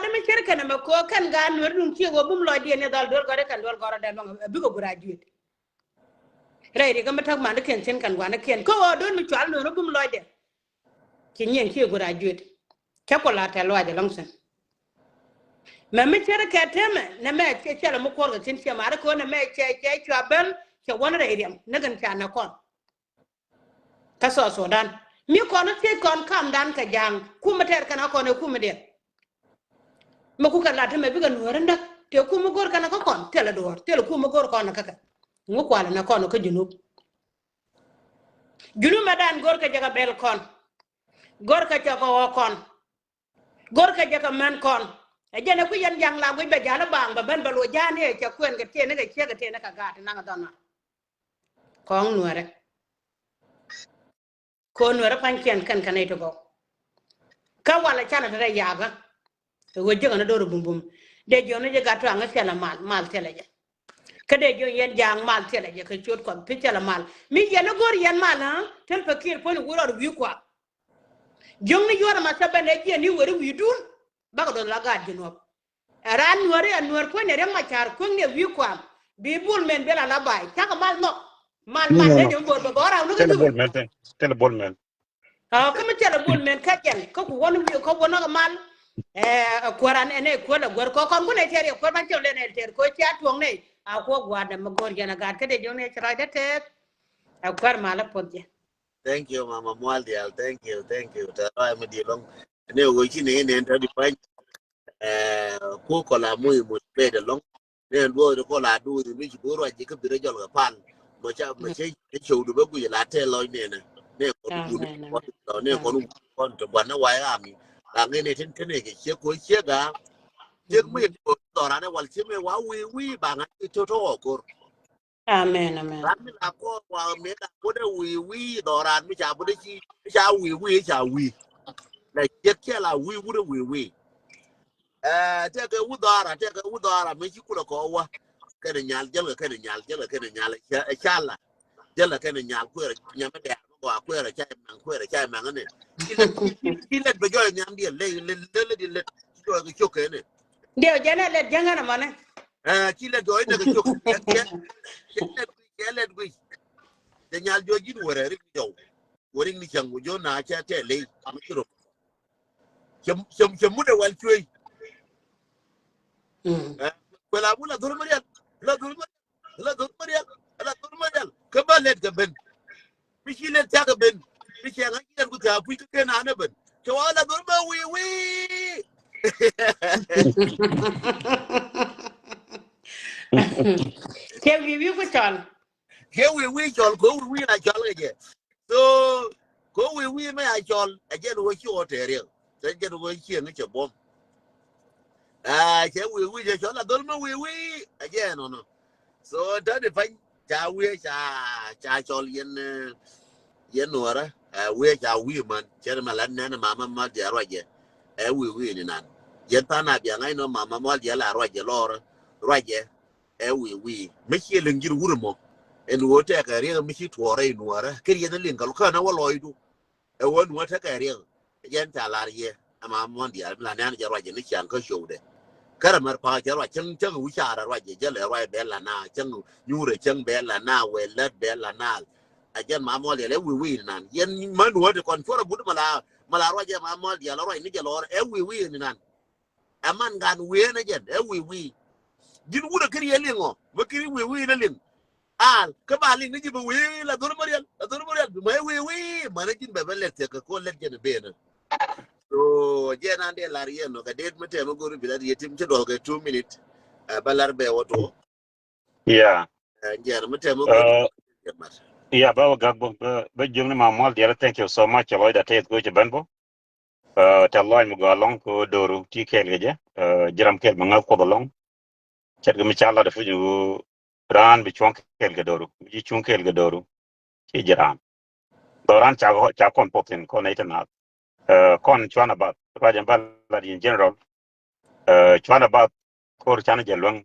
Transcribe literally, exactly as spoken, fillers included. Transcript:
Gat mi cir kɛn ɛmɛ kɔ kɛn gaat Nuɛr duŋ ciɛ wä bum lɔcdiɛn ni dhal duel gɔrɛ kɛn duel gɔrɛ dɛn luɔŋ ɛ bikɛ guraduate. Rɛy ri kä mi täk man di kɛn cin kɛn guanɛ kɛn kä ɣöö duel mi cual Nuɛr bum lɔcdiɛn. Ci nyiɛn ciɛ guraduate. Cä ku la tɛl luac ɛlɔŋ thi̱n. Mɛ mi cir kɛ temɛ nɛ mɛ cɛ cɛl mi kuɔr kɛ thi̱n ciɛ mari kɛ ɣöö nɛ mɛ cɛ cɛ cua ben cɛ wän rɛy riɛm ni kɛn ca nɛ kɔn. Kä South Sudan mi kɔn thiec kɔn kamdan kɛ ja̱a̱ŋ kumɛ tɛɛr kɛn a kɔn ɛ kumɛ diɛn. Mɛ kukɛ lat mɛ bikɛ Nuääri näk tëë kumɛ go̱r kɛn a kä kɔn thilɛ duɔ̱ɔ̱r thilɛ kumɛ go̱r kɔn a kä kɛ. Ŋu kualɛ nɛ kɔn kä Junub. Junub mɛ dan go̱r kɛ jɛ kɛ bɛl kɔn. Go̱r kɛ jɛ kɛ ɣɔ̱ kɔn. Go̱rkɛ jɛ kɛ män kɔn. Ɛ jɛn ɛ kui̱ yɛn ja̱ŋ la guic bɛ ja̱l ɛ baaŋ bɛ ben bɛ luɔc ja̱a̱n i̱ ɛ cɛ kuɛn kɛ tiɛn i̱ kɛ ciek kɛ tiɛn i̱ kɛ gaat ti naŋ ɛ dhɔn ɔ. Kɔŋ Nuɛrɛ. Kɔn Nuɛrɛ pa̱nykiɛn kɛn kɛ nɛy ti gɔw. Kä walɛ canɛ te rɛy yakä. Ɛ ɣöö jiäk ɛn ɛ do̱r ɛ bumbum. Dee jiɔn ni jɛ gat tuaŋ i̱ thilɛ mal mal thilɛ jɛ. Kä dee jiɔn yɛn ja̱a̱ŋ mal thilɛ jɛ kɛ ciöt Kuɔth pi thilɛ mal mi yɛn ɛ go̱r yɛn mal ɛ. Thil pekir puɔ̱ny ɛ wur ɔr wi̱i̱ kuak. Jiökni yuɔr ɛmɛ thäbɛn ɛ jiɛn i̱ weri wi̱i̱dun. Bakɛ duɔth la gaat Junub. Ɛ raan Nuääri ɛ Nuäär puɔ̱nydɛ Riɛk Macar kueŋni ɛ wi̱i̱ kuam. Bi Bol Mel bi la la ba̱a̱y cakɛ mal nhɔk. Mal mal dee jɛ mi bo̱o̱r bɛ bɛ ɣɔr rak ni kä thilɛ Bol Mel. Thilɛ Bol Mel. Kä mi thilɛ Bol Mel kä jɛn kä ku wä ni wi̱i̱ kä wä ni kɛ mal. Ɛ kuäär an ɛn ɛ kuäär la guäär kɔ kɔn kun ɛ tɛr yɛ kuäär ban cɛ wä lɛ nɛ tɛr kɔ cia tuɔ̱ŋ nɛ. A kuɔ gua̱a̱r dɛ mi go̱o̱r jɛn a gaat kä dee jiökni ɛ ci rac dee tɛth. Ɛ kuäär mal ɛ puɔth jɛ. Thank you mama Mual Dial, thank you, thank you. Tɛ rɔy mi di lɔŋ. Ne wä ci ne ne tɛ di pany. Ɛ ku kɔ la muy motivate lɔŋ. Ne duɔ di kɔ la du di mi ci buru a ji ka bire jɔl ka pan. Mo ca mo ce ne show du ba guy la tɛ lɔy ne ne. Ne kɔn gun ne kɔn kɔn to ban na wai ami. La nge ne tin tene ke ce ko ce ga. Cek mi ko dɔra ne wal ci me wa wi wi ba nga to to kor. Amen, amen. Ran mi la kɔr wa mi la kɔr dɛ wi̱i̱ wi̱i̱ dhɔran mi ca bä dɛ ci mi ca wi̱i̱ wi̱i̱ ca wi̱i̱. La ciek cɛ la wi̱i̱ wut dɛ wi̱i̱ wi̱i̱. Ɛ tɛkɛ wut dhɔra tɛkɛ wut dhɔra mi ci kulɛ kɔ wa. Kɛnɛ nyal jɛl kɛ kɛnɛ nyal jɛl kɛ kɛnɛ nyal ɛ ca la. Jɛl kɛ kɛnɛ nyal kuɛrɛ nyamɛ dɛr mi gɔaa kuɛrɛ ca mɛŋ kuɛrɛ ca mɛŋ ni. Ci lɛ ci lɛ bɛ jɔy nyam diɛ lɛ lɛ lɛ di lɛ ci jɔy kɛ cok kɛ ni. Diɛ jɛn ɛ lɛ jɛŋ ɛn ɛmɔ ni. Ɛ ci lɛ jɔy nɛ kɛ cok. Cɛ lɛ gui cɛ lɛ gui. Cɛ nyal jɔy ji̱n wärɛ rik ni jɔw. Wärik ni cäŋ wä jɔn na cɛ tɛ ley. Cɛ cɛ mut ɛ wal cuey. Ɛ kuɛ la bu la dhol mɛ rial la dhol mɛ rial la dhol mɛ rial la dhol mɛ rial. Kä ba lɛt kɛ ben. Mi ci lɛt cakɛ ben mi cɛ ŋa̱c ci lɛt ku tha̱a̱ puc kä ken anɛ ben. Cɛ wa la dhol mɛ wi̱i̱ wi̱i̱. Cɛ wi̱i̱ wi̱i̱ ku cɔl. Kɛ wi̱i̱ wi̱i̱ cɔl kɛ wi̱i̱ wi̱i̱ na cɔl kɛ jɛ. So kɛ wi̱i̱ wi̱i̱ mɛ a cɔl ɛ jɛn wä ci wä tɛɛr yɛ. Cɛ jɛn wä ci ŋä cɛ buɔ̱m. Aa cɛ wi̱i̱ wi̱i̱ cɛ cɔl a dhol mɛ wi̱i̱ wi̱i̱ ɛ jɛn nɔnɔ. So tani pany ca wi̱i̱ ca ca cɔl yɛn yɛn nuɔrä. Ɛ wi̱i̱ ca wi̱i̱ man cɛ mɛ la nɛn mama ma diɛ ruacɛ. Ɛ wi̱i̱ wi̱i̱ ni nan yɛn than a biaŋ a inɔ mama ma diɛ la ruacɛ lɔr ruacɛ. Ɛ wi̱i̱ wi̱i̱ mi ciɛ liŋ ji̱n wurɛ mɔ. Ɛn ɣöö tɛkɛ riɛk mi ci tuɔɔrɛ i̱ nuɔɔrɛ kä riɛn liŋ kɛ lukään ɛ wä lɔɔcdu. Ɛ ɣöö nuɔɔrɛ tekɛ riɛk. Jɛn ca lar yɛ ɛma muɔ̱n diaal mi la nɛn jɛ ruacɛ ni ciaŋ kä cowdɛ. Kärɛ mɛr pa̱a̱ cɛ ruac cäŋ cäŋ wi̱c caarɛ ruacɛ jälɛ ruac bɛ la na cäŋ nyuurɛ cäŋ bɛ la na wɛ lät bɛ la na. Ɛ jɛn ma muɔ̱n diaal ɛ wi̱i̱ wi̱i̱ ni nan yɛn ma nuɔɔrɛ ti kɔn cuɔrɛ but ma la ma la ruacɛ ma muɔ̱n diaal ruac ni jɛ lɔɔr ɛ wi̱i̱ wi̱i̱ ni nan. Ɛ man gan wiee nɛ jɛn ɛ wi̱i̱ wi̱i̱. Ji̱n wurɛ kiri yɛ liŋ ɔ mɛ kiri wi̱i̱ wi̱i̱ nɛ liŋ. Al kä ba liŋ ni ji̱ bɛ wi̱i̱ la dhol mɛ riɛl la dhol mɛ riɛl bi mɛ wi̱i̱ wi̱i̱ mɛnɛ ji̱n bɛ bɛ lɛt thiɛk kɛ ko̱ lɛt jɛn ɛ benä. So jɛn an dee lar yɛn nɔ kɛ det mi tɛmɛ go̱ri bi lat yɛ tim ci duɔl kɛ two minute. Ɛ bä lar bɛ wä tuɔ. Yeah. Ɛ jɛn mi tɛmɛ go̱ri. Yeah, bä wä gak bä bä jiökni ma mual diɛl, thank you so much. Cɛ lɔcda tɛth go̱ cɛ ben bä. Tɛ lɔc mi gɔaa lɔŋ kɛ ɣöö do̱ru ti kɛɛl kɛ jɛ. Ji̱ ram kɛɛl mi ŋäth Kuɔth ɛlɔ̱ŋ. Ce̱tkɛ mi ca lat ɛ puc ɣöö raan bi cuɔ̱ŋ kɛɛl kɛ do̱ru mi ci cuɔ̱ŋ kɛɛl kɛ do̱ru. Ci ji̱ raan dhɔran ca ca kɔn puɔth thi̱n kɔn nɛy ti naath. Kɔn cuanɛ bath ruac ɛn ba lat in general. Cuanɛ bath ko̱r canɛ jɛ luäŋ